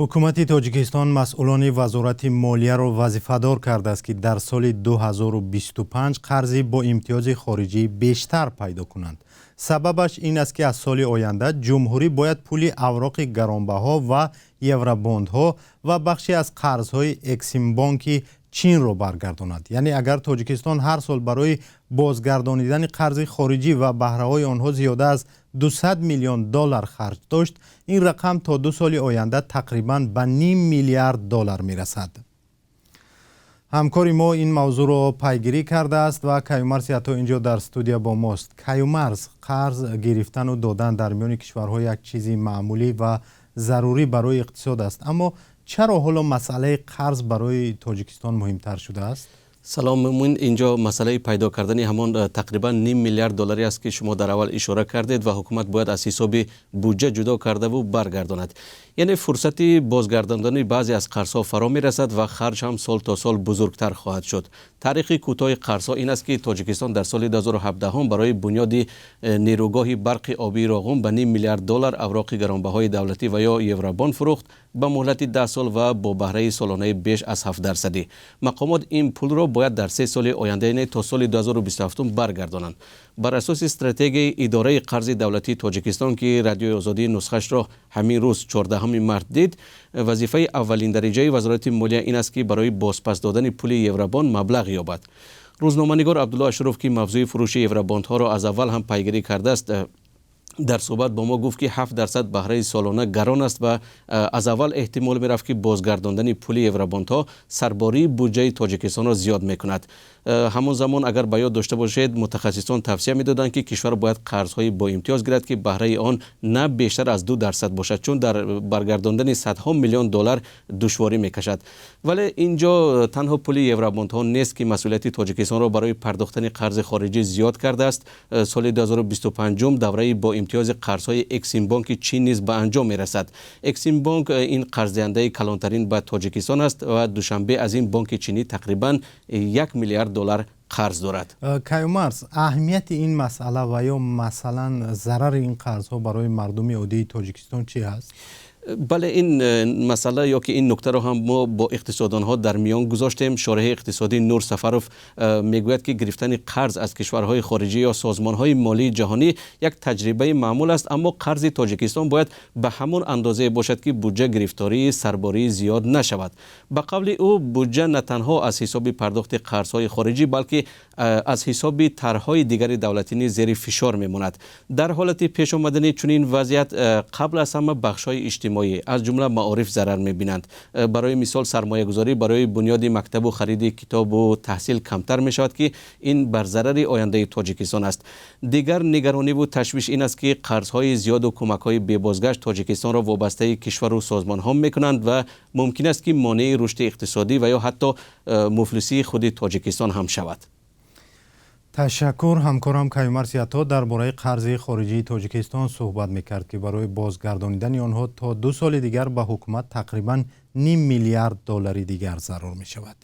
Ҳукумати Тоҷикистон масъулони Вазорати молияро вазифадор кардааст, ки дар соли 2025 қарзи бо имтиёзи хориҷӣ бештар пайдо кунанд. Сабабаш ин аст, ки аз соли оянда ҷумҳурӣ бояд пули авроқи гаронбаҳо ва евробондҳо ва бахше аз қарзҳои Эксимбонки Чинро баргардонад. Яъне агар Тоҷикистон ҳар сол барои бозгардонидани қарзи хориҷӣ ва баҳраҳои онҳо зиёда аз 200 миллион доллар харҷ дошт, ин рақам то 2 соли оянда тақрибан ба ним миллиард доллар мерасад. Ҳамкори мо ин мавзӯъро пайгирӣ кардааст ва Каюмарс ҳатто инҷо дар студия бо мост. Каюмарс, қарз гирифтану додан дар миёни кишварҳо як чизи маъмулӣ ва зарурӣ барои иқтисод аст, аммо чаро ҳоло масъалаи қарз барои Тоҷикистон муҳимтар шудааст? Салом Мумин. Инҷо масъалаи пайдо кардани ҳамон тақрибан ним миллиард долларе аст, ки шумо дар аввал ишора кардед ва ҳукумат бояд аз ҳисоби буҷа ҷудо кардаву баргардонад. Яъне фурсати бозгардондани баъзе аз қарзҳо фаро мерасад ва харҷ ҳам сол то сол бузургтар хоҳад шуд. Таърихи кӯтоҳи қарзҳо ин аст, ки Тоҷикистон дар соли 2017 барои бунёди нерӯгоҳи барқи обии Роғун ба ним миллиард доллар авроқи гаронбаҳои давлатӣ ва ё евробонд фурӯхт ба муҳлати 10 сол ва бо баҳраи солонаи беш аз 7-дарсадӣ. Мақомот ин пулро бояд дар 3 соли оянда, яъне то соли 2027 баргардонанд. Бар асоси стратегияи идораи қарзи давлатии Тоҷикистон, ки Радиои Озодӣ нусхашро ҳамин рӯз, 14 март, дид, вазифаи аввалиндараҷаи Вазорати молия ин аст, ки барои бозпас додани пули евробонд маблағ ёбад. Рӯзноманигор Абдулло Ашуров, ки мавзӯи фурӯши евробондҳоро аз аввал ҳам пайгирӣ кардааст, дар суҳбат бо мо гуфт, ки 7% баҳраи солона гарон аст ва аз аввал эҳтимол мерафт, ки бозгардондани пули евробондҳо сарбории буҷаи Тоҷикистонро зиёд мекунад. Ҳамон замон, агар ба ёд дошта бошед, мутахассисон тавсия медоданд, ки кишвар бояд қарзҳои боимтиёз гирад, ки баҳраи он на бештар аз 2% бошад, чун дар баргардондани садҳо миллион доллар душворӣ мекашад. Вале ин ҷо танҳо пули евробондҳо нест, ки масъулияти Тоҷикистонро барои пардохтани қарзи хориҷӣ зиёд кардааст. Соли 2025 давраи боимтиёзи қарзҳои Эксимбонки Чин низ ба анҷом мерасад. Эксимбонк ин қарздиҳандаи калонтарин ба Тоҷикистон аст ва Душанбе аз ин бонки чинӣ тақрибан 1 миллиард доллар қарз дорад. Каюмарс, аҳамияти ин масъала ва ё масалан зарари ин қарзҳо барои мардуми оддии Тоҷикистон чӣ ҳаст? Бале, ин масъала ё ки ин нуктаро ҳам мо бо иқтисодонҳо дар миён гузоштем. Шореҳи иқтисодӣ Нур Сафаров мегӯяд, ки гирифтани қарз аз кишварҳои хориҷӣ ё созмонҳои молии ҷаҳонӣ як таҷрибаи маъмул аст, аммо қарзи Тоҷикистон бояд ба ҳамон андозае бошад, ки буҷа гирифтории сарбории зиёд нашавад. Ба қавли ӯ, буҷа на танҳо аз ҳисоби пардохти қарзҳои хориҷӣ, балки аз ҳисоби тарҳҳои дигари давлатӣ низ зери фишор мемонад. Дар ҳолати пеш омадани чунин вазъият қабл аз ҳама бахшҳои иҷтимоӣ, аз ҷумла маориф, зарар мебинанд. Барои мисол, сармоягузорӣ барои бунёди мактабу хариди китобу таҳсил камтар мешавад, ки ин бар зарари ояндаи Тоҷикистон аст. Дигар нигарониву ташвиш ин аст, ки қарзҳои зиёду кӯмакҳои бебозгашт Тоҷикистонро вобастаи кишвару созмонҳо мекунанд ва мумкин аст, ки монеи рушди иқтисодӣ ва ё ҳатто муфлисии худи Тоҷикистон ҳам шавад. Ташаккур. Ҳамкорам Каюмарс Ято дар бораи қарзи хориҷии Тоҷикистон суҳбат мекард, ки барои бозгардонидани онҳо то 2 соли дигар ба ҳукумат тақрибан ним миллиард доллари дигар зарур мешавад.